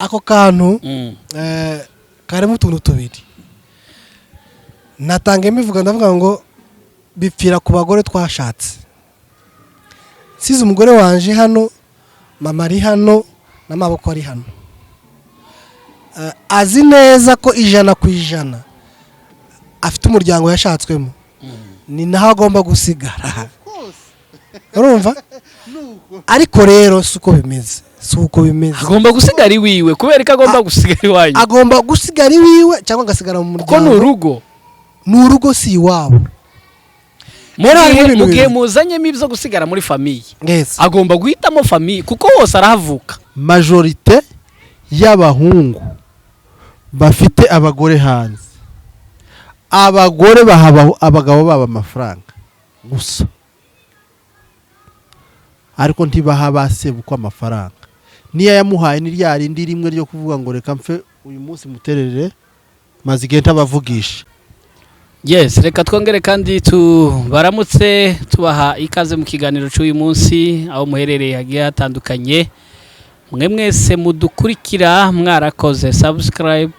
Ako kantu karimo utuntu tubiri natanga imivuga. Ndavuga ngo bipfira ku bagore twashatse. Nsize umugore wanje hano, mama ari hano n'amaboko ari hano. Azi neza ko 100% afite umuryango yashatswemo, ni naho agomba gusigara, urumva? Ariko rero si uko bimeze, si uko bimeze. Agomba gusigara iwiwe kubera ko agomba gusigara iwanyu. Agomba gusigara iwiwe cyangwa agasigara mu Kuko ni muryango. urugo. Ni urugo, si iwabo. Mu Rero harimo gihe ibintu mu gihe bibiri. muzanyemo ibyo gusigara muri famille, Yes. agomba guhitamo famille kuko hose arahavuka. Majorité y'abahungu bafite abagore hanze, abagore baha abagabo babo amafaranga gusa, ariko ntibaha ba sebukwe amafaranga. Niyo yamuhaye ni rya rindi rimwe ryo kuvuga ngo reka mfe uyu munsi muterere, maze igihe ntabavugisha. Yes, reka twongere kandi tubaramutse, tubaha ikaze mu kiganiro cy'uyu munsi aho muherereye hagiye hatandukanye. Mwe mwese mudukurikira, mwarakoze subscribe.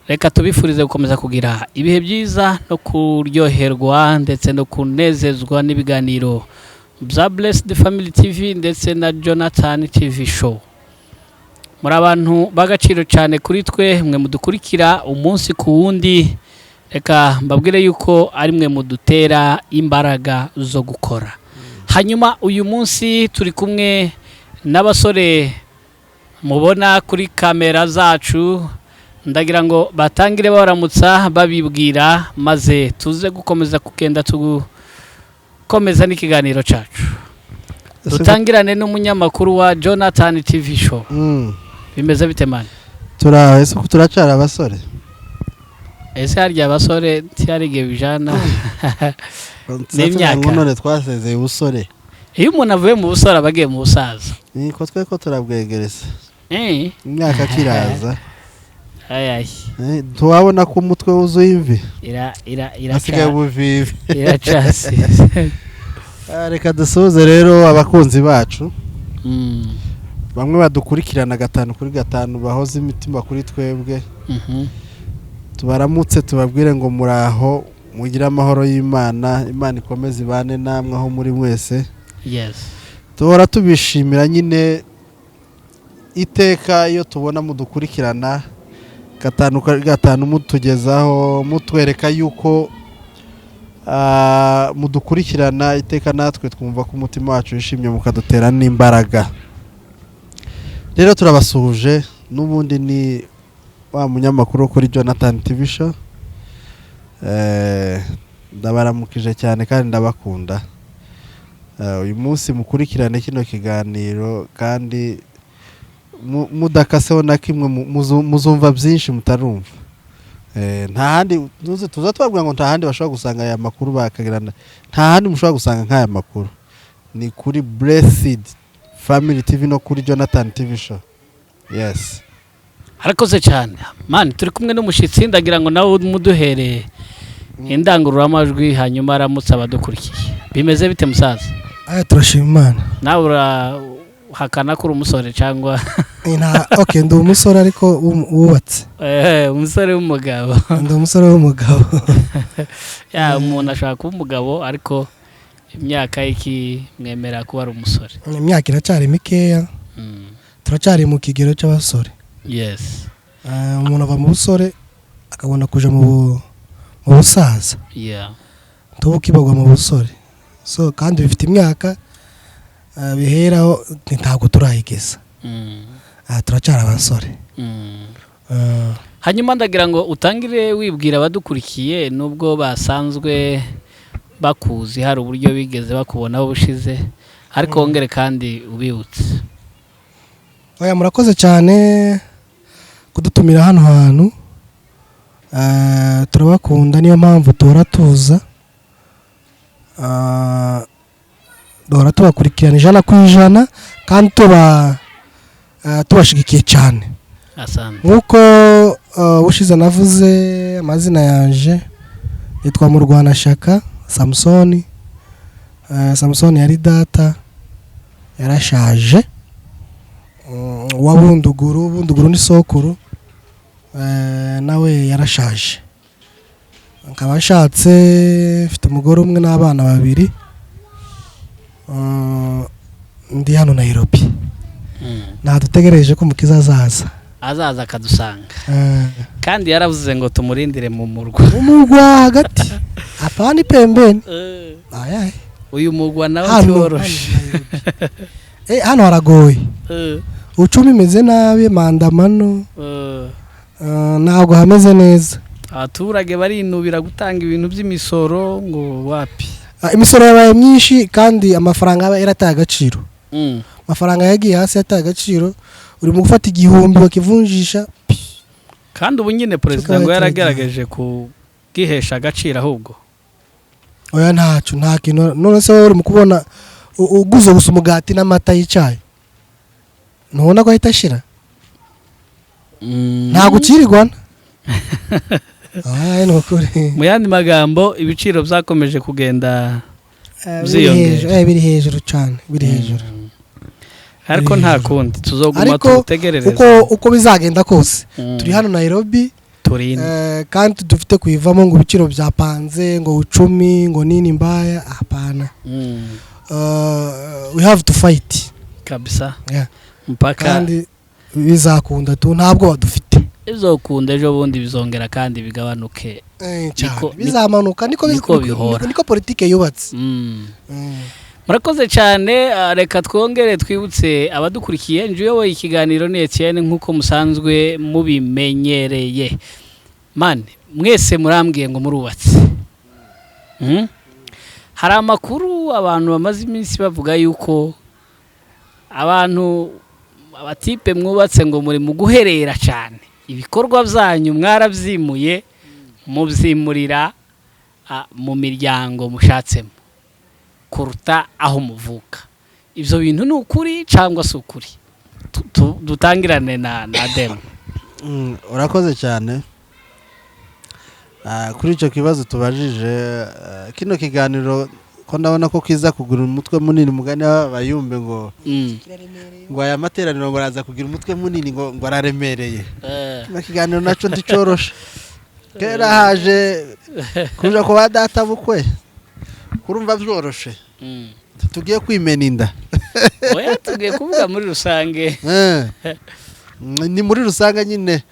Reka tubifurize gukomeza kugira ibihe byiza no kuryoherwa ndetse no kunezezwa n'ibiganiro bya Blessed Family TV ndetse na Jonathan TV Show. Muri abantu b'agaciro cyane kuri twe, mwe mudukurikira umunsi ku wundi. Reka mbabwire yuko ari mwe mudutera imbaraga zo gukora. Hanyuma uyu munsi turi kumwe n'abasore mubona kuri kamera zacu. Ndagira ngo batangire baramutsa, babibwira, maze tuze gukomeza kugenda tugukomeza n'ikiganiro cyacu. Dutangirane n'umunyamakuru wa Jonathan TV Show. Bimeze bite, man? Turaho. Ese ko turacara abasore? Ese harya abasore ntiyari igihe bijana n'imyaka? Ngo none twasezeye ubusore. Iyo umuntu avuye mu busore aba agiye mu busaza. Niko twe ko turabwegereza imyaka kiraza. Ay, ay. Ntiwabona ko umutwe wuzuye imvi? Ira ira. Hasigaye Iraca. ubuvivi. Iracasi. Ah, reka dusuhuze rero abakunzi bacu, bamwe badukurikirana gatanu kuri gatanu, bahoze imitima kuri twebwe. Tubaramutse, tubabwire ngo muraho, mugire amahoro y'Imana, Imana ikomeze ibane namwe aho muri mwese. Duhora tubishimira nyine iteka iyo tubona mudukurikirana gatanu kuri gatanu, mutugezaho, mutwereka yuko mudukurikirana iteka. Natwe twumva ko umutima wacu wishimye, mukadutera n'imbaraga. Rero turabasuhuje. N'ubundi ni wa munyamakuru wo kuri Jonathan TV Show. Ndabaramukije cyane kandi ndabakunda. Uyu munsi mukurikirane kino kiganiro kandi mudakaseho na kimwe, muzumva byinshi mutarumva. Nta handi tuza tubabwira ngo nta handi bashobora gusanga aya makuru bakagirana, nta handi mushobora gusanga nk'aya makuru, ni kuri Blessed Family TV no kuri Jonathan TV Show. Yes. Harakoze cyane, man. Turi kumwe n'umushyitsi. Ndagira ngo nawe muduhere indangururamajwi, hanyuma aramutse abadukurikiye. Bimeze bite, musaza? Aya, turashima Imana. Nawe urahakana ko uri umusore cyangwa? Okay, ndi umusore ariko wubatse. Umusore w'umugabo. Ndi umusore w'umugabo. Ya, umuntu ashobora kuba umugabo ariko imyaka ikimwemera kuba ari umusore. Imyaka iracyari mikeya. Turacyari mu kigero cy'abasore. Umuntu ava mu busore akabona kuja mu busaza. Tuba ukibagwa mu busore, so kandi bifite imyaka biheraho, ntabwo turayigeza. Turacyari abasore. Hanyuma ndagira ngo utangire wibwira abadukurikiye, nubwo basanzwe bakuzi, hari uburyo bigeze bakubonaho ubushize, ariko wongere kandi ubibutse. Oya, murakoze cyane kudutumira hano hantu. Turabakunda, niyo mpamvu duhora tuza. Duhora tubakurikirana 100% kandi tuba tubashigikiye cyane. Asante. Nk'uko ubushize navuze, amazina yanje yitwa Murwanashyaka Samusoni. Samusoni yari data, yarashaje. Wa Bunduguru. Bunduguru ni sokuru, nawe yarashaje. Nkaba nshatse, mfite umugore umwe n'abana babiri. Ndi hano Nairobi. Ntadutegereje ko Umukiza azaza. Azaza akadusanga. Kandi yaravuze ngo tumurindire mu murwa. Umurwa hagati, hapana pembeni. Ayaye. Uyu murwa nawe Hano ntiworoshe. Hano Nairobi. Hano haragoye. Uchumi imeze nabi, maandamano. Ntabwo hameze neza. Abaturage barinubira gutanga ibintu by'imisoro ngo wapi. Imisoro yabaye myinshi kandi amafaranga aba yarataye agaciro. Amafaranga yagiye hasi, yataye agaciro. Uri mu gufata 1000 bakivunjisha. Kandi ubu nyine perezida ngo Tukaba yaragerageje kugihesha agaciro ahubwo. Oya, ntaco, nta kintu. None se wowe uri mu kubona uguze gusa umugati n'amata y'icyayi, ntubona ko ahita ashira? Ntabwo ukirirwana. Aya ni ukuri. Mu yandi magambo, ibiciro byakomeje kugenda Biri byiyongera. hejuru, biri hejuru cyane, biri hejuru. Ariko nta kundi, tuzoguma Ariko tuwutegerereze. uko bizagenda kose, turi hano Nairobi. Turinde. Kandi dufite kuyivamo ngo ibiciro byapanze, ngo uchumi ngo nini mbaya, hapana. We have to fight. Kabisa. Yeah. Mpaka. Kandi bizakunda tu, ntabwo badufite. Bizokunda, ejo bundi bizongera kandi bigabanuke. Cyane. Bizamanuka, niko Niko bihora. Niko politike yubatse. Murakoze cyane. Reka twongere twibutse abadukurikiye, nje uyoboye ikiganiro ni Etienne, nk'uko musanzwe mubimenyereye. Mane mwese murambwiye ngo murubatse. Hari amakuru abantu bamaze iminsi bavuga yuko abantu abatipe mwubatse ngo muri mu guherera cyane, ibikorwa byanyu mwarabyimuye, mubyimurira mu miryango mushatsemo kuruta aho muvuka. Ibyo bintu ni ukuri cyangwa si ukuri? Dutangirane na Demu. Urakoze cyane. Kuri icyo kibazo tubajije, kino kiganiro ko ndabona ko kiza kugura umutwe munini, mugani w'abayumbe ngo ngo aya materaniro ngo araza kugira umutwe munini, ngo araremereye. Kino kiganiro nacyo nticoroshe. Kera haje kuja ku ba data bukwe, kurumva byoroshe? Tugiye kwimena inda. Oya, tugiye kuvuga muri rusange. Ni muri rusange nyine,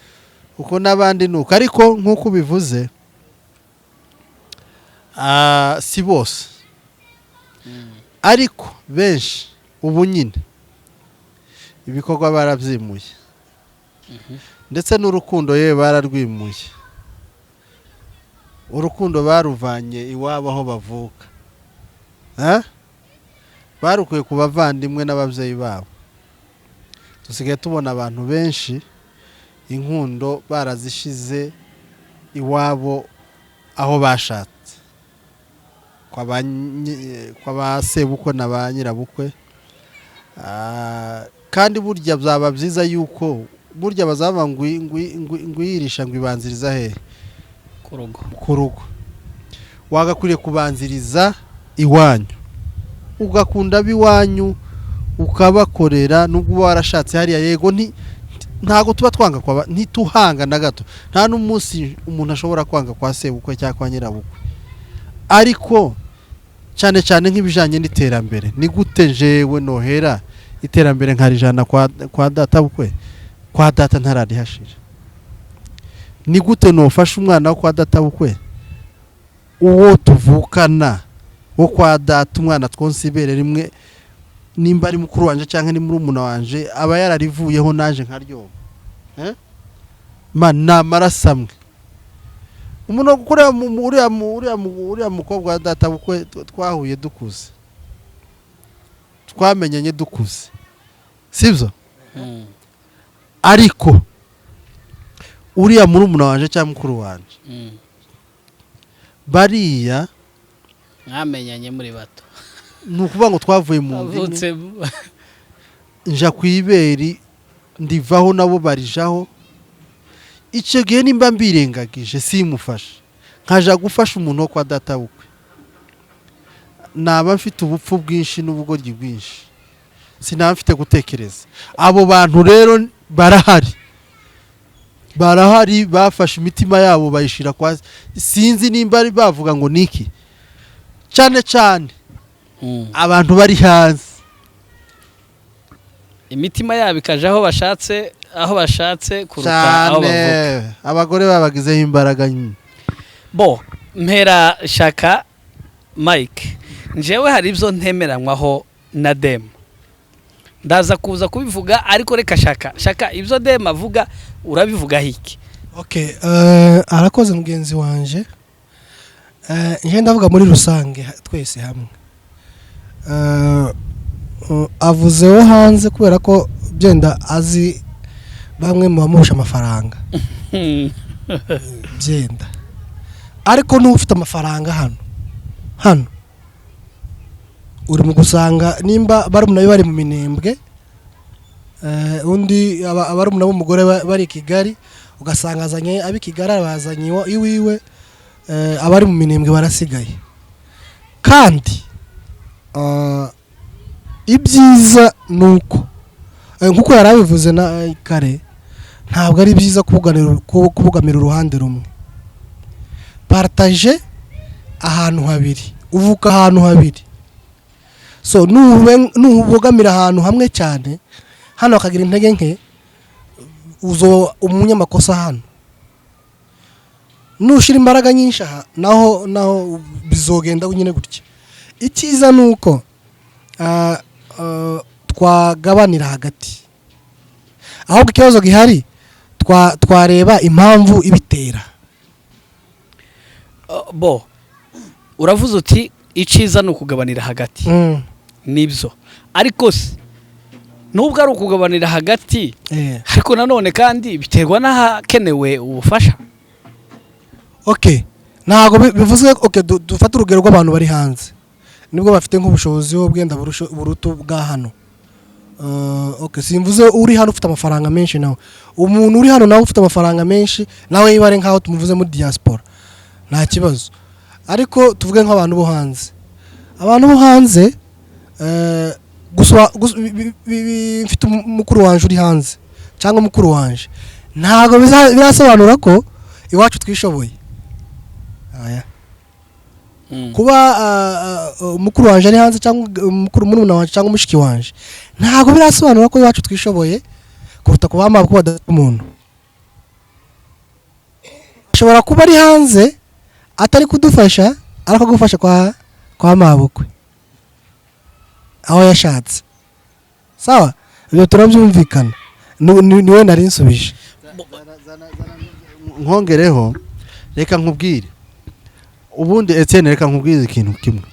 kuko n'abandi ni uko. Ariko nk'uko ubivuze, si bose, ariko benshi ubu nyine ibikorwa barabyimuye, ndetse n'urukundo yewe bararwimuye. Urukundo baruvanye iwabo aho bavuka. Eh? Barukuye ku bavandimwe n'ababyeyi babo. Dusigaye tubona abantu benshi inkundo barazishize iwabo aho bashatse, kwa ba sebukwe na ba nyirabukwe. Kandi burya byaba byiza yuko burya bazaba ngwiyirisha ngo ibanziriza hehe? Ku rugo. Ku rugo. Wagakwiriye kubanziriza iwanyu, ugakunda ab'iwanyu, ukabakorera nubwo uba warashatse hariya. Yego, ntago tuba twanga kwa, ntituhanga na gato. Nta n'umunsi umuntu ashobora kwanga kwa sebukwe cyangwa kwa nyirabukwe. Ariko cyane cyane nk'ibijanye n'iterambere, ni gute jewe nohera iterambere nkarijana kwa data bukwe, kwa data ntararihashira? Ni gute nofasha umwana wo kwa data bukwe, uwo tuvukana wo kwa data, umwana twonse ibere rimwe, nimba ari mukuru wanje cyangwa ni murumuna wanje, aba yararivuyeho naje nkaryoma? Ma ni amaraso amwe. Umuntu uriya uriya mukobwa wa data bukwe twahuye dukuze, twamenyanye dukuze, sibyo? Ariko uriya murumuna wanje cyangwa mukuru wanje, bariya Mwamenyanye muri bato. Ni ukuvuga ngo twavuye mu nda imwe. Avutse. Nja ku iberi ndivaho, nabo barijaho. Icyo gihe nimba mbirengagije simufashe, nkaja gufasha umuntu wo kwa data bukwe, naba mfite ubupfu bwinshi n'ubugoryi bwinshi. Sinaba mfite gutekereza. Abo bantu rero barahari, bafashe imitima yabo bayishira kwa, sinzi nimba ari bavuga ngo niki, cyane cyane abantu bari hanze. Imitima yabo ikaja aho bashatse kuruta aho bavuka. Cyane abagore babagizeho imbaraga nyine. Bo mpera shaka Mike, njyewe hari ibyo ntemeranywaho na Dema, ndaza kuza kubivuga, ariko reka shaka ibyo Dema avuga urabivugaho iki? Okay, arakoze mugenzi wanje. Nje ndavuga muri rusange, twese hamwe. Avuze wo hanze kubera ko byenda azi bamwe mu bamurusha amafaranga byenda, ariko n'ufite amafaranga hano uri mu gusanga nimba barumuna be bari mu Minembwe, undi abarumuna b'umugore bari i Kigali, ugasanga azanye ab'i Kigali, abazanye iwiwe, abari mu Minembwe barasigaye. Kandi ibyiza ni uko, nkuko yari abivuze na kare, ntabwo ari byiza kubugamira uruhande rumwe. Partage ahantu habiri, uvuka ahantu habiri, so nubogamira ahantu hamwe cyane, hano hakagira intege nke, uzo umunyamakosa hano. Nushira imbaraga nyinshi aha, naho bizogenda nyine gutya. Icyiza ni uko twagabanira hagati. Ahubwo ikibazo gihari, twareba impamvu ibitera. Bo uravuze uti iciza ni ukugabanira hagati. Nibyo, ariko se nubwo ari ukugabanira hagati, ariko nanone kandi biterwa n'ahakenewe ubufasha. Okay, ntabwo bivuze. Okay, dufate urugero rw'abantu bari hanze, nibwo bafite nk'ubushobozi bwo bwenda buruta bwa hano. Okay, simvuze uri hano ufite amafaranga menshi, nawe umuntu uri hano nawe ufite amafaranga menshi nawe yibare nkaho tumuvuze muri diaspora, nta kibazo. Ariko tuvuge nk'abantu bo hanze, abantu bo hanze, gusa mfite mukuru wanje uri hanze cyangwa mukuru wanje, ntabwo birasobanura ko iwacu twishoboye. Aya. Kuba mukuru wanje ari hanze cyangwa mukuru, murumuna wanje cyangwa mushiki wanje, ntabwo birasobanura ko iwacu twishoboye kuruta kuba mabwo badafite. Umuntu ashobora kuba ari hanze atari kudufasha, ariko gufasha kwa mabukwe aho yashatse. Sawa, ibyo turabyumvikana. Niwe nari nsubije. Nkongereho, reka nkubwire ubundi, Etienne, reka nkubwire ikintu kimwe.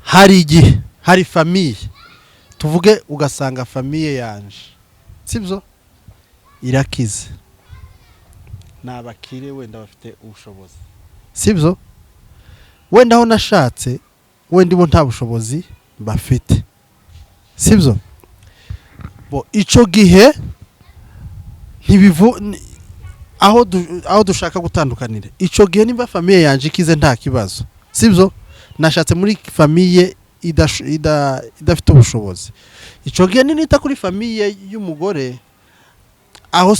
Hari igihe hari famille, tuvuge ugasanga famille yanje, sibyo, irakize, ni abakire, wenda bafite ubushobozi, sibyo, wenda aho nashatse wenda ibo nta bushobozi bafite, sibyo. Bo icyo gihe ntibivu aho dushaka gutandukanira. Icyo gihe nimba famille yanje ikize nta kibazo, sibyo, nashatse muri famille idafite ubushobozi, icyo gihe ninita kuri famille y'umugore aho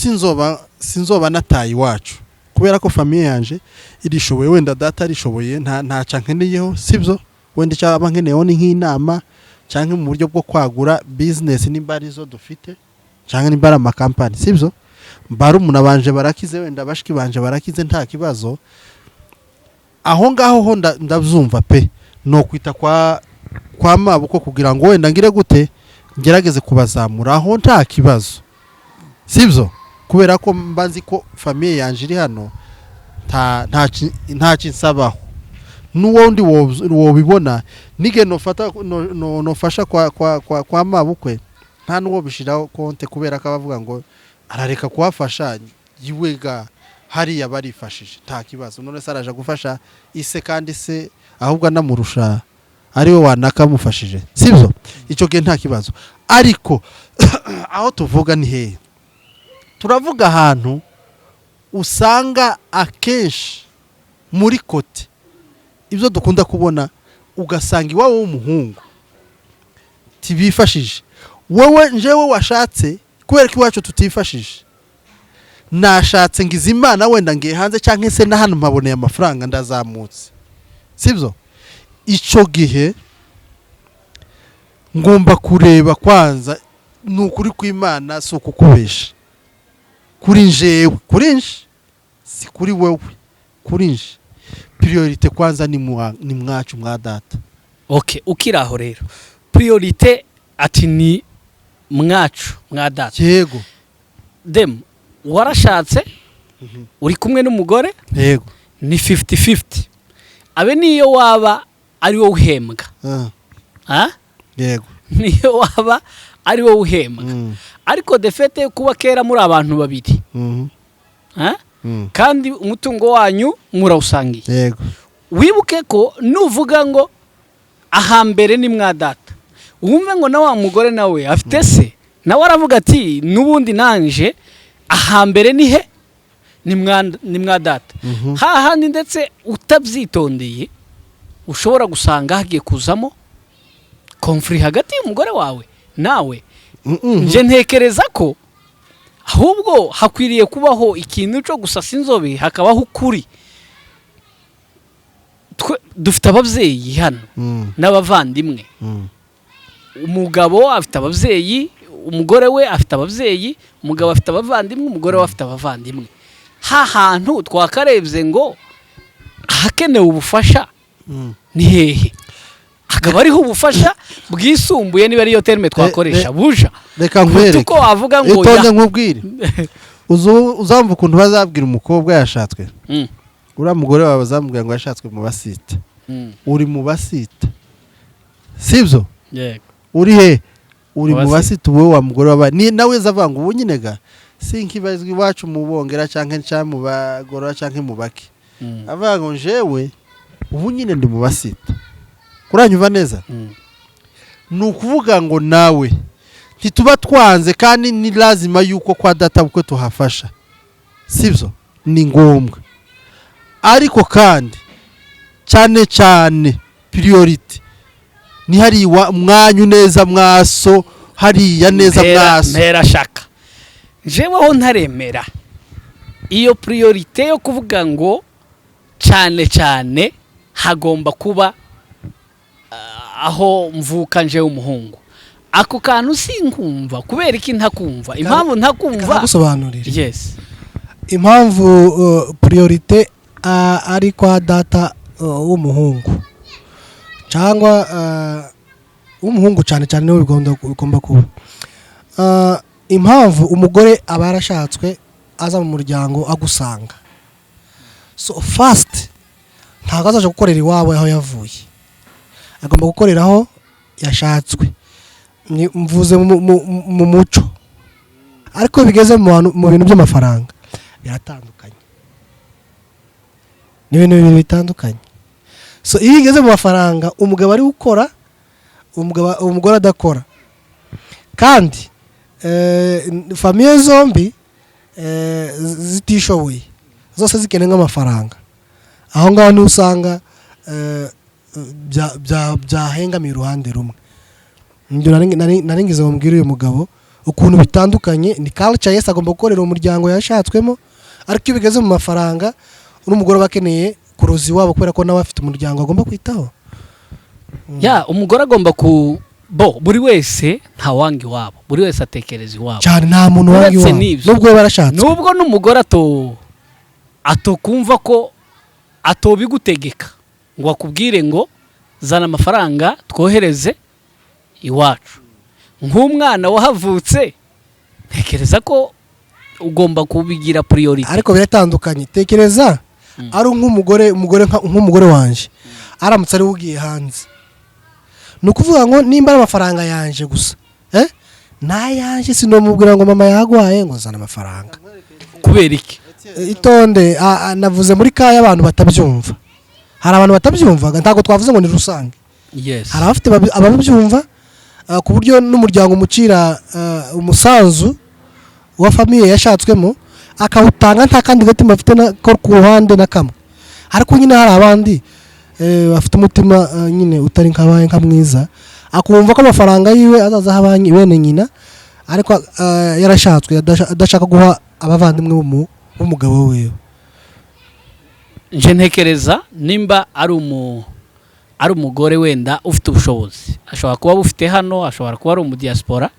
sinzoba nataye iwacu, kubera ko famille yanje irishoboye, wenda data arishoboye, ntaca nkeneyeho, sibyo. Wenda icyo aba nkeneyeho ni nk'inama cyangwa mu buryo bwo kwagura business nimba arizo dufite cyangwa nimba ari amakampani, sibyo. Barumuna banje barakize, wenda bashiki banje barakize, nta kibazo aho ngaho ho ndabyumva pe, no kwita kwa mabukwe kugira ngo wenda ngire gute, ngerageze kubazamura, aho nta kibazo, sibyo, kubera ko mba nzi ko famille yanje iri hano nta kinsabaho. N'uwundi wobibona nige nofata nofasha kwa mabukwe, nta n'uwo bishiraho konte, kubera ko abavuga ngo arareka kuhafasha yiwega hariya barifashije, nta kibazo. None se araje gufasha ise kandi se ahubwo anamurusha, ariwe wanakamufashije, sibyo? Icyo gihe nta kibazo. Ariko aho tuvuga ni hehe? Turavuga ahantu usanga akenshi muri côté ibyo dukunda kubona, ugasanga iwabo w'umuhungu Tibifashije wowe, njewe washatse, kubera ko iwacu tutifashije. Nashatse, ngize Imana, wenda ngiye hanze cyangwa se na hano mpaboneye amafaranga, ndazamutse, sibyo? Icyo gihe ngomba kureba kwanza. Ni ukuri kw'Imana, si ukukubesha. Kuri njewe, kuri nje, si kuri wowe, kuri nje priorité kwanza ni mwacu, mwa data. Okay, ukiri aho rero, priorité ati ni mwacu, mwa data. Yego. Dem warashatse, uri kumwe n'umugore. Yego. Ni 50-50, abe niyo waba ari wowe uhembwa. Ah? Yego. Niyo waba ari wowe uhembwa, ariko de fait kuba kera muri abantu babiri, ah? Kandi umutungo wanyu murawusangiye. Yego. Wibuke ko nuvuga ngo ahambere ni mwa data, wumve ngo na wa mugore nawe afite se, nawe aravuga ati n'ubundi nanje ahambere ni he? Ni mwa data. Hahandi ndetse utabyitondeye ushobora gusanga hagiye kuzamo conflit hagati y'umugore wawe nawe. Nje ntekereza ko ahubwo hakwiriye kubaho ikintu cyo gusasa inzobe, hakabaho ukuri. Dufite ababyeyi hano n'abavandimwe. Umugabo afite ababyeyi, umugore we afite ababyeyi, umugabo afite abavandimwe, umugore we afite abavandimwe. Ha hantu twakarebye ngo ahakenewe ubufasha ni hehe, hakaba hariho ubufasha bwisumbuye, niba ariyo terme twakoresha, buja Reka kuruta nkwereke. uko wavuga ngo Itonde. Ya. Nkubwire. Uzamva ukuntu bazabwira umukobwa yashatswe. Uriya mugore wawe bazamubwira ngo yashatswe mu basita. Uri mu basita, sibyo? Yego. Uri he? Uri Mu mu basita. basita. Wowe wa mugore wabaye ni nawe azavuga ngo ubu nyine ga sinkibarizwa iwacu mu Bongera canke nca mu Bagorora canke mu bake. Avuga ngo njewe ubu nyine ndi mu basita. Kuranyumva neza? Ni ukuvuga ngo nawe ntituba twanze, kandi ni lazima yuko kwa data bukwe tuhafasha, sibyo? Ni ngombwa, ariko kandi cyane cyane priorité ni hariya mwanyu neza, mwaso hariya neza. Mwaso. Mpera shaka jeweho ntaremera iyo priorité yo kuvuga ngo cyane cyane hagomba kuba aho mvuka nje w'umuhungu. Ako kantu sinkumva. Kubera iki ntakumva? Impamvu ntakumva Gusobanurira. Yes. Impamvu priorité ari kwa data w'umuhungu cyangwa w'umuhungu cyane cyane niwe bigomba kuba. Impamvu umugore aba yarashatswe aza mu muryango agusanga, so first ntabwo azaje gukorera iwabo aho yavuye, agomba gukorera aho yashatswe. Mvuze mu muco, ariko iyo bigeze mu bintu by'amafaranga biratandukanye, ni ibintu bibiri bitandukanye. So iyo bigeze mu mafaranga, umugabo ari gukora, umugore adakora, kandi famille zombi zitishoboye, zose zikeneye nk'amafaranga, aho ngaho niho usanga byahengamiye uruhande rumwe. Ibyo nari ngize ngo mbwire uyu mugabo ukuntu bitandukanye. Ni culture, yes, agomba gukorera umuryango yashatswemo, ariko iyo bigeze mu mafaranga n'umugore aba akeneye kuruza iwabo, kubera ko nawe afite umuryango agomba kwitaho. Ya, umugore agomba ku bo buri wese ntawanga iwabo, buri wese atekereza iwabo. Cyane, nta muntu wanga Uretse iwabo. n'ibyo. Nubwo we barashatswe. Nubwo n'umugore atokumva ko atobigutegeka ngo akubwire ngo zana amafaranga twohereze iwacu, nk'umwana wahavutse, ntekereza ko ugomba kubigira priorité. Ariko biratandukanye. Tekereza ari nk'umugore, umugore nk'umugore wanje aramutse ari we ugiye hanze, ni ukuvuga ngo nimba ari amafaranga yanje gusa, n'ayanje, sinomubwira ngo mama yagwaye ngo zana amafaranga. Kubera iki? Itonde, navuze muri kaya abantu batabyumva. Hari abantu batabyumvaga, ntabwo twavuze ngo ni rusange. Hari abafite ababyumva ku buryo n'umuryango umucira umusanzu wa famille yashatswemo akawutanga, nta kandi gatima afite ko ku ruhande na kamwe. Ariko nyine hari abandi bafite umutima nyine utari nkabaye nka mwiza. Akumva ko amafaranga yiwe azaza aha bene nyina, ariko yarashatswe adashaka guha abavandimwe b'umugabo wiwe. Nje ntekereza nimba ari umugore wenda ufite ubushobozi, ashobora kuba bufite hano, ashobora kuba ari umudiaspora,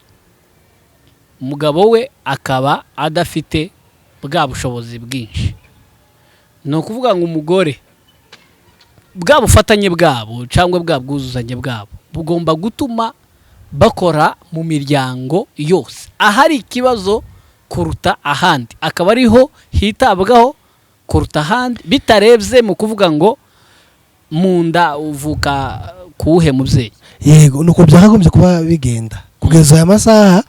umugabo we akaba adafite bwa bushobozi bwinshi. Ni ukuvuga ngo umugore bwa bufatanye bwabo cyangwa bwa bwuzuzanye bwabo bugomba gutuma bakora mu miryango yose ahari ikibazo kuruta ahandi, akaba ariho hitabwaho kuruta ahandi, bitarebye mu kuvuga ngo mu nda uvuka kuwuhe mubyeyi. Yego, nuko byakagombye kuba bigenda kugeza aya masaha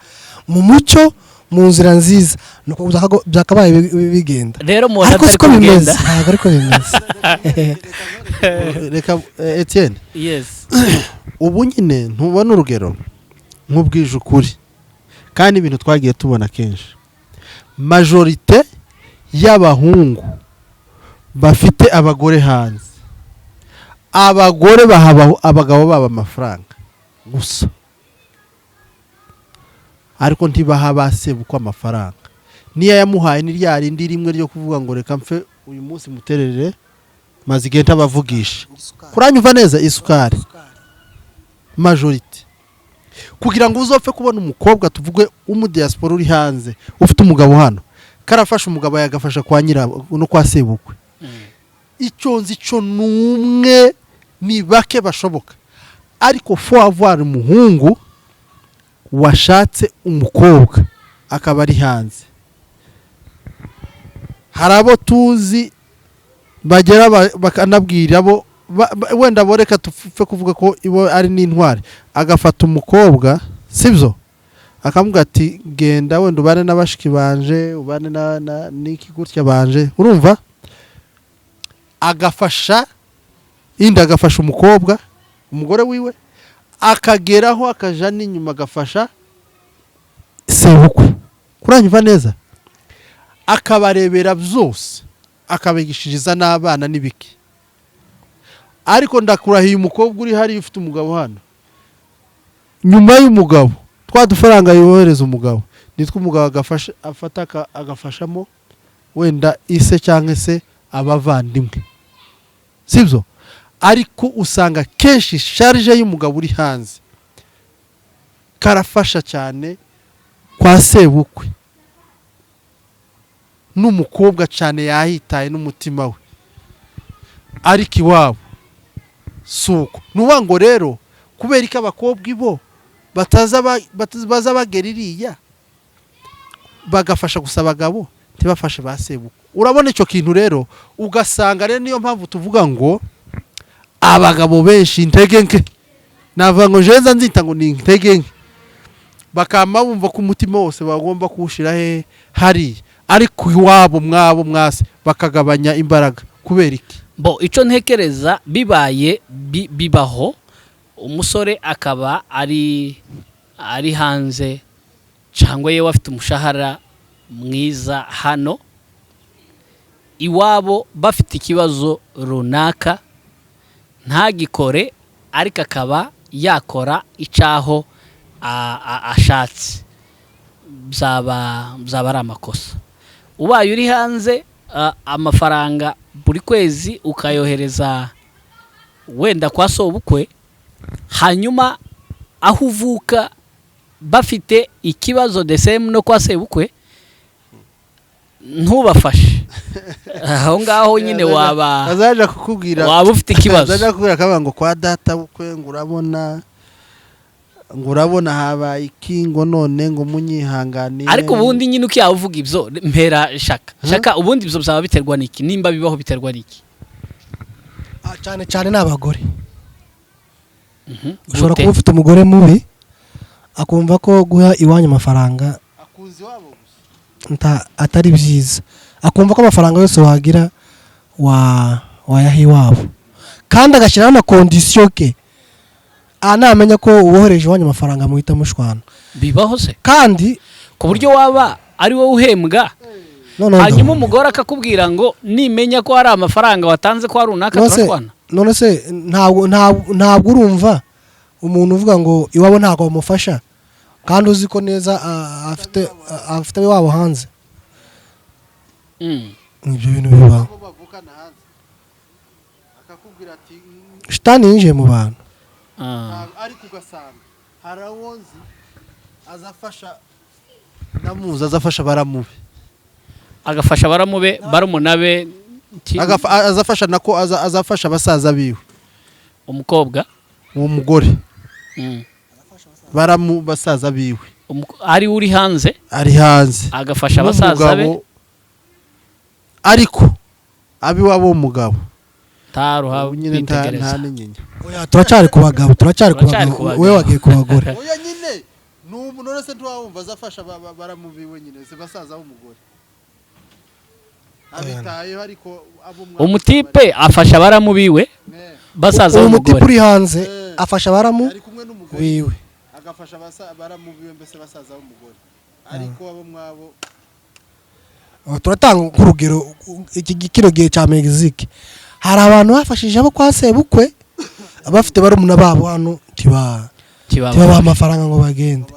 mu mucyo, mu nzira nziza, nuko byakabaye bigenda. Rero mu ariko siko bimeze, ntabwo ariko bimeze. Reka Etienne, yes, ubu nyine ntubona urugero nk'ubwije ukuri, kandi ibintu twagiye tubona kenshi, majorite y'abahungu bafite abagore hanze, abagore baha abagabo babo amafaranga gusa, ariko ntibaha ba sebukwe amafaranga. Niyo yamuhaye ni rya rindi rimwe ryo kuvuga ngo reka mfe uyu munsi muterere maze igihe ntabavugisha. Kuranyumva neza, isukari majorite. Kugira ngo uzopfe kubona umukobwa tuvuge w'umudiaspora uri hanze ufite umugabo hano, karafasha umugabo yagafasha kwa nyira no kwa sebukwe. Icyo nzi cyo numwe ni bake bashoboka, ariko faut avoir umuhungu washatse umukobwa akaba ari hanze. Hari abo tuzi bagera bakanabwira abo wenda boreka tupfe kuvuga ko ibo ari n'intwari, agafata umukobwa sibyo, akamubwira ati genda wenda ubane n'abashiki banje, ubane na niki gutya banje, urumva, agafasha indi, agafasha umukobwa umugore wiwe, akageraho akaja n'inyuma agafasha sebukwe. Kuranyumva neza, akabarebera byose, akabigishiriza n'abana n'ibiki. Ariko ndakurahiye umukobwa uri hari ufite umugabo hano, nyuma y'umugabo twa dufaranga yohereza umugabo, nitwe umugabo agafasha, afata agafashamo wenda ise cyangwa se abavandimwe, sibyo? Ariko usanga kenshi charge y'umugabo uri hanze karafasha cyane kwa sebukwe n'umukobwa cyane, yahitaye n'umutima we, ariko iwabo suko. Nuba ngo rero kubera ko abakobwa ibo bataza baza bagera iriya bagafasha gusa abagabo ntibafashe ba sebukwe. Urabona icyo kintu rero, ugasanga rero niyo mpamvu tuvuga ngo abagabo benshi intege nke, navuga ngo jenza nzita ngo ni intege nke, bakama bumva ko umutima wose bagomba kuwushira he hariya, ariko iwabo mwabo mwase bakagabanya imbaraga. Kubera iki? Bo icyo ntekereza bibaye bibaho, umusore akaba ari hanze cyangwa yewe afite umushahara mwiza hano, iwabo bafite ikibazo runaka ntagikore, ariko akaba yakora icyaho ashatse, byaba ari amakosa. Ubaye uri hanze amafaranga buri kwezi ukayohereza wenda kwa sobukwe, hanyuma aho uvuka bafite ikibazo the same no kwa sebukwe ntubafashe, aho ngaho nyine waba azaje kukubwira, waba ufite ikibazo. Azaje kukubwira akavuga ngo kwa data bukwe ngo urabona habaye iki, ngo none ngo munyihanganire. Ariko ubundi nyine uko yavuga ibyo mpera shaka ubundi ibyo byaba biterwa n'iki? Nimba bibaho biterwa n'iki? Cyane cyane n'abagore. Ushobora kuba ufite umugore mubi akumva ko guha iwanyu amafaranga atari byiza, akumva ko amafaranga yose wagira wayaha iwabo, kandi agashyiraho na kondisiyo ke, anamenya ko uwohereje iwanyu amafaranga muhita mushwana. Bibaho se? Kandi ku buryo waba ari wowe uhembwa, hanyuma umugore akakubwira ngo nimenya ko hari amafaranga watanze ko hari runaka turashwana. None se ntabwo urumva Umuntu uvuga ngo iwabo ntabwo bamufasha, kandi uzi ko neza afite iwabo hanze. Ibyo bintu bibaho. Abo bavukana hanze akakubwira ati Shitani yinjiye mu bantu. Ariko ugasanga hari uwo nzi azafasha, ndamuzi, azafasha baramube. Agafasha baramube, barumuna be Azafasha nako azafasha basaza biwe. Umukobwa. Uwo mugore, baramu basaza biwe. Ari uri hanze. Ari hanze. Agafasha basaza be. N'umugabo, ariko abiwabo w'umugabo taruha ubu nyine nta bitegereza. N'inyinya. Oya, turacyari ku bagabo, turacyari ku Turacyari bagabo. ku bagabo. We wagiye ku bagore. Oya nyine, n'ubu none se ntiwawumva azafasha baramubiwe nyine, se basaza b'umugore abitayeho, ariko abo Umutipe afasha baramubiwe, basaza Uwo mutipe b'umugore. uri hanze afasha baramu ari kumwe n'umugore biwe. Agafasha baramubiwe, mbese basaza b'umugore, ariko abo mwabo. Turatanga nk'urugero iki kino gihe cya Mexique, hari abantu bafashije abo kwa sebukwe bafite barumuna babo hano, ntibabaha amafaranga ngo bagende.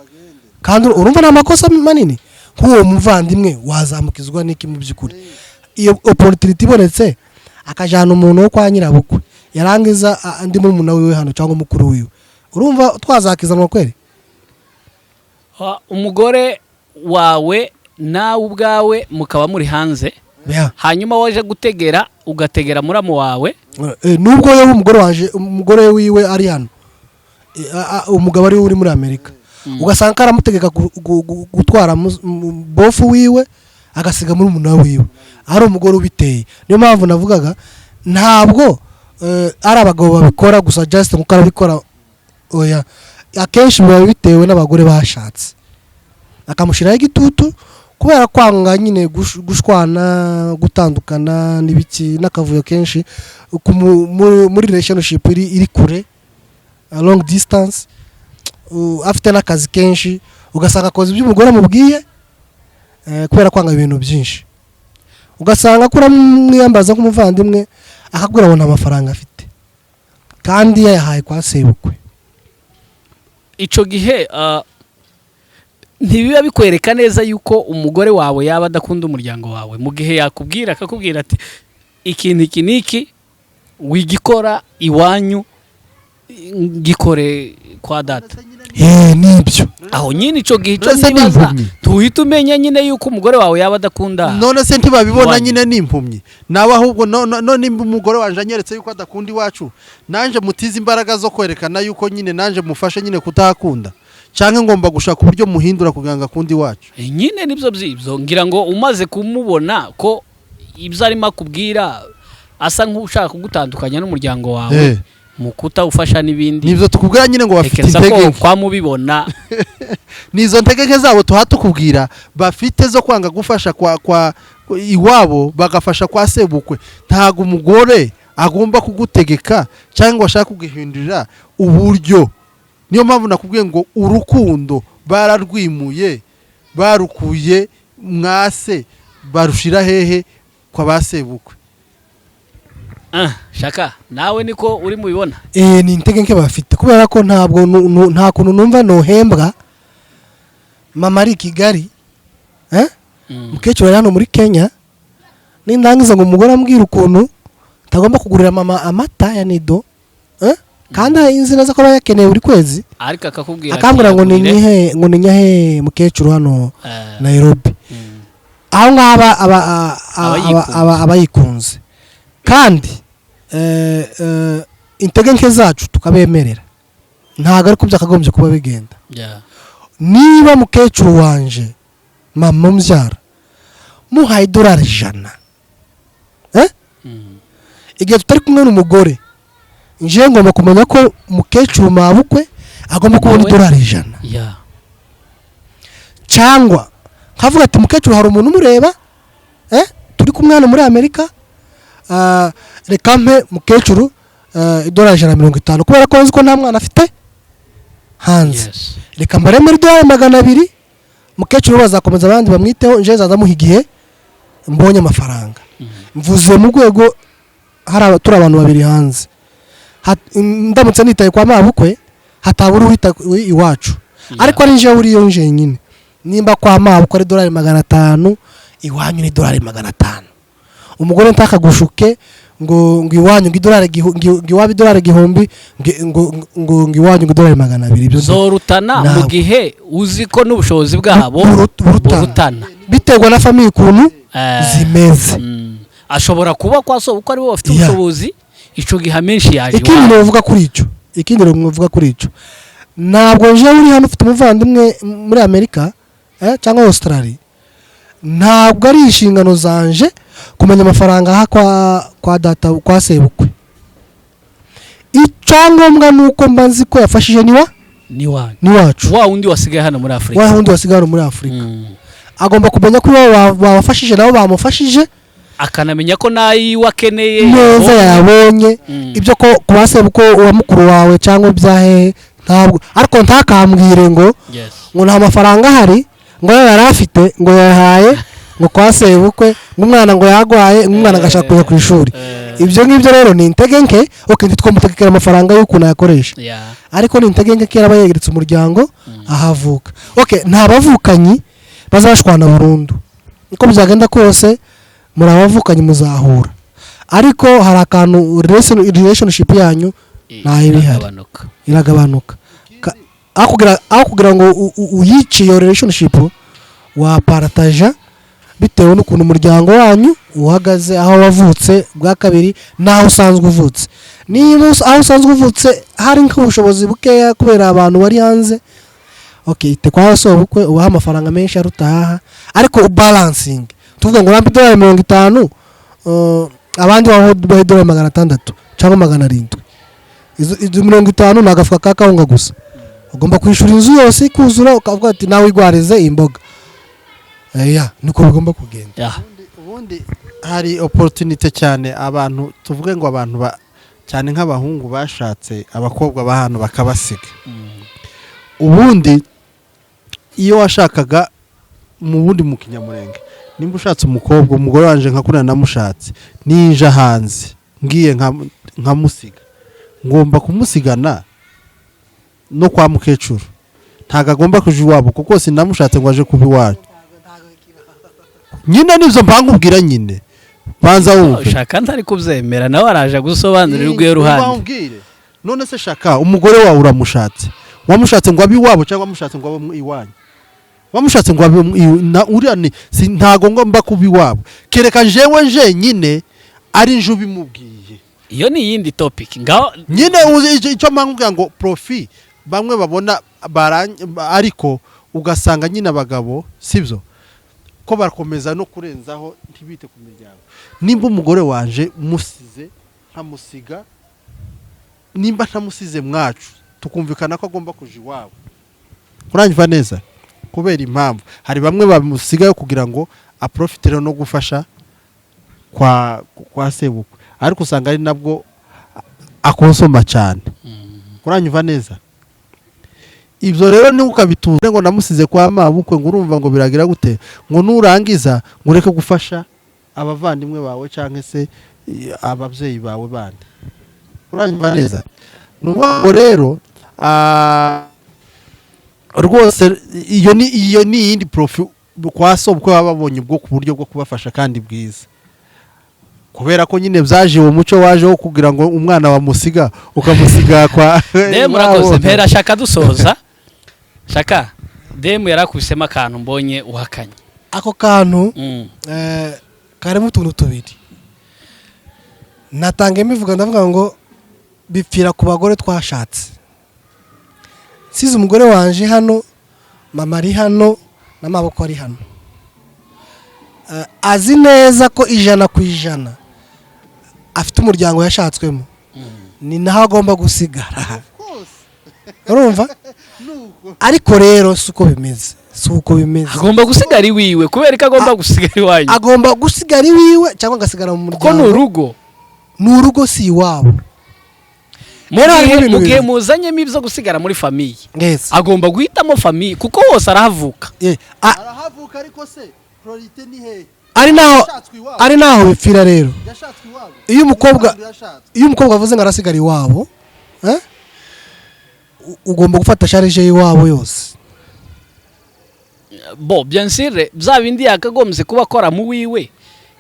Kandi urumva ni amakosa manini. Nk'uwo muvandimwe wazamukizwa n'iki mu by'ukuri? Iyo opportunity ibonetse, akajyana umuntu wo kwa nyirabukwe, yarangiza andi murumuna wiwe hano cyangwa mukuru wiwe, urumva twazakizanwa kweri? Umugore wawe nawe ubwawe mukaba muri hanze, hanyuma waje gutegera, ugategera muramu wawe. Nubwo yewe umugore waje, umugore wiwe ari hano, umugabo ari we uri muri Amerika, ugasanga karamutegeka gutwara bofu wiwe, agasiga muri murumuna wiwe, ari umugore ubiteye. Niyo mpamvu navugaga ntabwo ari abagabo babikora gusa just nkuko arabikora. Oya, akenshi biba bitewe n'abagore bashatse, akamushyiraho igitutu kubera kwanga nyine gushwana, gutandukana n'ibiki n'akavuyo kenshi muri relationship iri kure, long distance, afite n'akazi kenshi, ugasanga akoze ibyo umugore amubwiye, kubera kwanga ibintu byinshi. Ugasanga ko uramwiyambaza nk'umuvandimwe, akakubwira ngo nta mafaranga afite kandi yayahaye kwa sebukwe. Ico gihe ntibiba bikwereka neza yuko umugore wawe yaba adakunda umuryango wawe, mu gihe yakubwira, akakubwira ati ikintu iki n'iki wigikora iwanyu, gikore kwa data? Nibyo. Aho nyine ico gihe ico None se ni nibaza, impumyi? tuhita umenya nyine yuko umugore wawe yaba adakunda None se ntibabibona? iwanyu. Nyine ni impumyi nawe ahubwo. No nimba umugore wanje anyeretse yuko adakunda iwacu, nanje mutize imbaraga zo kwerekana yuko nyine nanje mufashe nyine kutahakunda, cyangwa ngomba gushaka uburyo muhindura kugira ngo akunde iwacu. Nyine nibyo byibyo, ngira ngo umaze kumubona ko ibyo arimo akubwira asa nk'ushaka kugutandukanya n'umuryango wawe mu kutawufasha n'ibindi. Nibyo tukubwira nyine ngo bafite Tekereza ko intege nke. kwamubibona. Ni izo ntege nke zabo tuha tukubwira bafite zo kwanga gufasha kwa iwabo, bagafasha kwa sebukwe. Ntabwo umugore agomba kugutegeka cyangwa ngo ashake kuguhindurira uburyo. Niyo mpamvu nakubwiye ngo urukundo bararwimuye, barukuye mwase, barushira hehe? Kwa ba sebukwe. Shaka nawe niko uri mubibona. Ni intege nke bafite, kubera ko ntabwo nta kuntu numva nohembwa, mama ari i Kigali, mukecuru ari hano muri Kenya, nindangiza ngo umugore ambwira ukuntu ntagomba kugurira mama amata ya Nido, kandi nzi neza ko aba yakeneye buri kwezi. Ariko akakubwira ati, Akambwira ngo "Yagurire." ninyihe, ngo ninyahe mukecuru hano Nairobi. Aho ngaho Aba yikunze. aba yikunze. Kandi intege nke zacu tukabemerera, ntabwo ariko byakagombye kuba bigenda. Niba mukecuru wanje, mama umbyara, muhaye $100, igihe tutari kumwe n'umugore, njewe ngomba kumenya ko mukecuru mabukwe agomba kubona Nawe? $100. Cyangwa nkavuga ati mukecuru hari umuntu umureba, turi kumwe hano muri Amerika, reka mpe mukecuru $150, kubera ko nzi ko nta mwana afite hanze. Reka mbare muri $200, mukecuru bazakomeza abandi bamwiteho, nje zazamuha igihe mbonye amafaranga. Mvuze mu rwego hari turi abantu babiri hanze. Ndamutse nitaye kwa mabukwe. Hatabura uhita iwacu. Ariko ari nje uriyo nje nyine, nimba kwa mabo ko ari $500, iwanyu ni $500. Umugore ntakagushuke ngo iwanyu ngo idolari ngo iwabo idolari 1000, ngo iwanyu ngo $200. Ibyo zorutana mu gihe uzi ko n'ubushobozi bwabo burutana, biterwa na famille ukuntu zimeze. Ashobora kuba kwa so uko ari bo bafite ubushobozi, ico giha menshi yaje. Ikindi novuga kuri ico, ntabwo nje uri hano ufite umuvandimwe muri Amerika cyangwa Australia, ntabwo ari inshingano zanje kumenya amafaranga aha kwa data kwa sebukwe. Icyangombwa nuko mba nzi ko yafashije ni wacu wa wundi wasigaye hano muri Afrika, wa wundi wasigaye hano muri Afrika. Agomba kumenya ko babafashije nabo bamufashije, akanamenya ko nayi wakeneye neza yabonye. Ibyo ko kuba sebukwe wa mukuru wawe cyangwa ibyahe ntabwo, ariko ntakambwire ngo ngo nta mafaranga ahari, ngo yari afite ngo yahaye ngo kwa sebukwe, ngo umwana ngo yagwaye, ngo umwana agashaka kujya ku ishuri. Ibyo ngibyo rero ni intege nke. Okay, ntitwomutegekera amafaranga y'ukuntu ayakoresha, ariko ni intege nke kera aba yegeretse umuryango ahavuka. Okay, nta bavukanyi bazashwana burundu, uko byagenda kose muri abavukanyi muzahura, ariko hari akantu relationship yanyu ntayo ibihari, iragabanuka. Aho kugira ngo uyice iyo relationship, waparataja bitewe n'ukuntu umuryango wanyu uhagaze, aho wavutse bwa kabiri n'aho usanzwe uvutse. Niba aho usanzwe uvutse hari nk'ubushobozi bukeya kubera abantu bari hanze, okay, ite kwa sobukwe ubaha amafaranga menshi arutaha, ariko balancing tuvuga ngo urampe $50, abandi baho $600 cyangwa 700. Izo 50 ni agafuka ka kawunga gusa. Ugomba kwishura inzu yose ikuzura, ukavuga ati nawe igwarize imboga. Ya, niko bigomba kugenda. Ubundi hari opportunity cyane abantu, tuvuge ngo abantu cyane nk'abahungu bashatse abakobwa bahano bakabasiga. Ubundi iyo washakaga mu bundi mu Kinyamurenge, nimba ushatse umukobwa, umugore wanje nka kuna namushatse, ninja hanze ngiye nkamusiga, ngomba kumusigana no kwa mukecuru. Ntago agomba kuja iwabo kuko sinamushatse ngo aje kuba iwanyu. Nyine nivyo mpangubwira nyine banza wumve. Shaka ntari kubyemera, nawe araje gusobanurira urwo ruhande. None se Shaka, umugore wawe uramushatse, wamushatse ngo abe iwabo cyangwa wamushatse ngo abe iwanyu? Wamushatse ngo abe uriya ni ntago ngomba kuba iwabo, kereka jewe nje nyine ari nje ubimubwiye. Iyo ni yindi topic ngaho nyine icyo mpangubwira ngo profit bamwe babona ariko ugasanga nyine abagabo sibyo ko barakomeza no kurenzaho ntibite ku miryango. Nimba umugore wanje musize nkamusiga, nimba ntamusize mwacu tukumvikana ko agomba kuja iwabo, uranyumva neza? Kubera impamvu hari bamwe bamusigayo kugira ngo aprofitire no gufasha kwa sebukwe, ariko usanga ari nabwo akonsoma cyane. Uranyumva neza? Ibyo rero ni ukabituze ngo namusize kwa mabukwe ngo urumva ngo biragira gute, ngo nurangiza ngo ureke gufasha abavandimwe bawe cyangwa se ababyeyi bawe bandi. Uranyumva neza? Nuko rero rwose iyo ni yindi profi kwa sobukwe babonye ubwo ku buryo bwo kubafasha kandi bwiza, kubera ko nyine byaje uwo muco waje wo kugira ngo umwana wamusiga ukamusiga kwa Demu. Murakoze mpera Shaka dusoza. Shaka, Demu yarakubisemo akantu mbonye uhakanye. Ako kantu karimo utuntu tubiri. Natanga imivuga ndavuga ngo bipfira ku bagore twashatse. Nsize umugore wanje hano, mama ari hano n'amaboko ari hano. Azi neza ko 100% afite umuryango yashatswemo, ni naho agomba gusigara. Urumva? Ariko rero suko bimeze, suko bimeze. Agomba gusigara iwiwe kubera ko agomba gusigara iwanyu. Agomba gusigara iwiwe cyangwa agasigara mu muryango. Kuko ni urugo. Ni urugo si iwabo. Mu gihe muzanyemo ibyo gusigara muri famille, agomba guhitamo famille kuko hose arahavuka. Arahavuka ariko se priorité ni he? Ari naho bipfira rero. Iyo umukobwa avuze ngo arasigara iwabo, Ugomba gufata charge y'iwabo yose. Bo, bien sûr, bya bindi yakagombye kuba akora mu wiwe,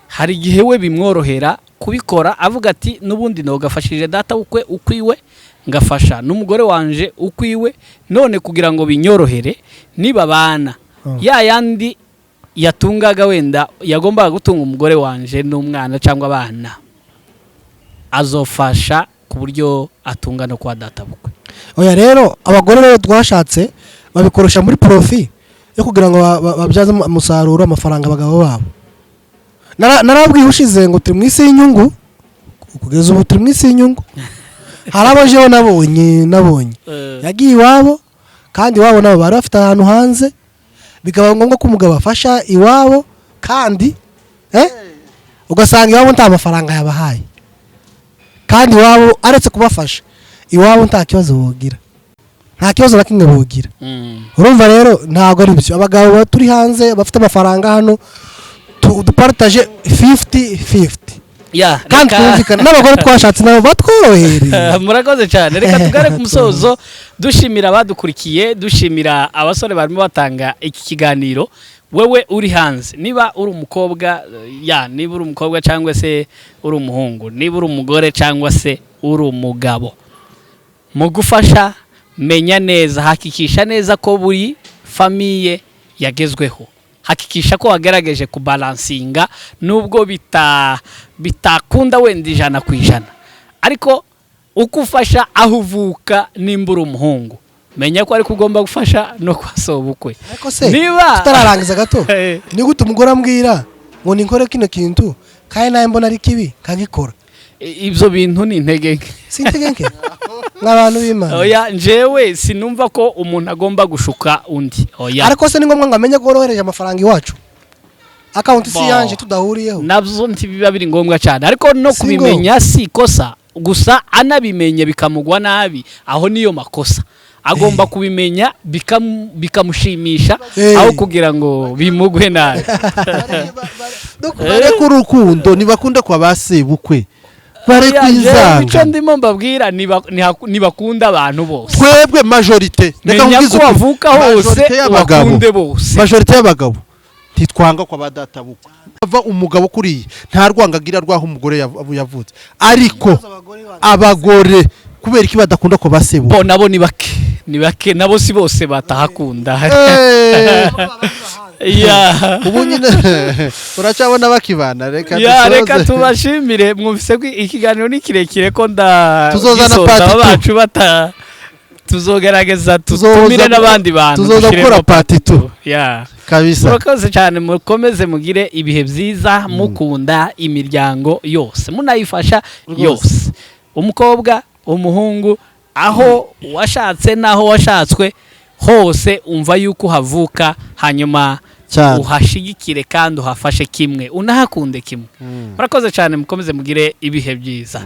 hari igihe we bimworohera kubikora, avuga ati: "N'ubundi nogafashije data ukwe ukwiwe, ngafasha n'umugore wanje ukwiwe. None kugira ngo binyorohere, nibabana, ya yandi yatungaga, wenda yagombaga gutunga umugore wanje n'umwana cyangwa abana, azofasha ku buryo atunga no kwa data bukwe." Oya rero, abagore rero twashatse babikoresha muri profit yo kugira ngo babyaze umusaruro amafaranga abagabo babo. Narabwiye ushize ngo turi mu isi y'inyungu. Kugeza ubu turi mu isi y'inyungu. Hari abo jewe nabonye yagiye iwabo, kandi iwabo nabo bari bafite ahantu hanze, bikaba ngombwa ko umugabo afasha iwabo, kandi ugasanga iwabo nta mafaranga yabahaye, kandi iwabo aretse kubafasha, iwabo nta kibazo bogira, nta kibazo na kimwe bogira. Urumva rero ntabwo ari byo. Abagabo turi hanze bafite amafaranga hano, dupartage 50-50 kandi twumvikana n'abagore twashatse, nabo batworohereye. Murakoze cyane. Reka tugare ku musozo, dushimira abadukurikiye, dushimira abasore barimo batanga iki kiganiro. Wewe uri hanze, niba uri umukobwa, ya, niba uri umukobwa cyangwa se uri umuhungu, niba uri umugore cyangwa se uri umugabo, mu gufasha menya neza, hakikisha neza ko buri famille yagezweho, hakikisha ko wagerageje kubalansinga, nubwo bitakunda wenda 100%. Ariko uko ufasha aho uvuka, nimba uri umuhungu, menya ko ariko ugomba gufasha no kwa sobukwe. Ariko se, Niba tutararangiza gato, ni gute umugore ambwira ngo nikore kino kintu kandi nawe mbona ari kibi nkagikora? Ibyo bintu ni intege nke. Si intege nke nk'abantu b'Imana. Oya, njyewe sinumva ko umuntu agomba gushuka undi, oya. Ariko se ni ngombwa ngo amenye ko worohereje amafaranga iwacu? Account si Bon. yanje tudahuriyeho. Nabyo ntibiba biri ngombwa cyane, ariko no Si kubimenya si ikosa. Gusa anabimenye bikamugwa nabi, aho niyo makosa. Agomba kubimenya bikamushimisha aho kugira ngo bimugwe nabi. Bareke urukundo, ntibakunda kwa ba sebukwe, bareke Oya, njyewe icyo inzanga. ndimo mbabwira, ntibakunda abantu bose. Twebwe majorité, reka Menya nkubwize ko ukuri. wavuka hose, Majorité y'abagabo, ubakunde bose. Majorité y'abagabo ntitwanga kwa ba data bukwe. Ava umugabo kuriya nta rwanga agira rwaho umugore yavutse, ariko abagore kubera iki badakunda kwa ba sebukwe? Bo nabo ni bake, ni bake nabo, si bose batahakunda. Ya. Ubu nyine uracyabona bakibana. Reka Ya, reka dusoze. tubashimire. Mwumvise ko ikiganiro ni kirekire, ko nda Tuzozana gisoza part two. bacu bata, tuzogerageza tutumire n'abandi bantu, Tuzoza dushyiremo gukora part two. Ya. Kabisa. Murakoze cyane, mukomeze mugire ibihe byiza, mukunda imiryango yose, munayifasha yose, umukobwa, umuhungu, aho washatse n'aho washatswe hose, umva yuko uhavuka, hanyuma Cyane. uhashigikire kandi uhafashe kimwe, unahakunde kimwe. Murakoze cyane, mukomeze mugire ibihe byiza.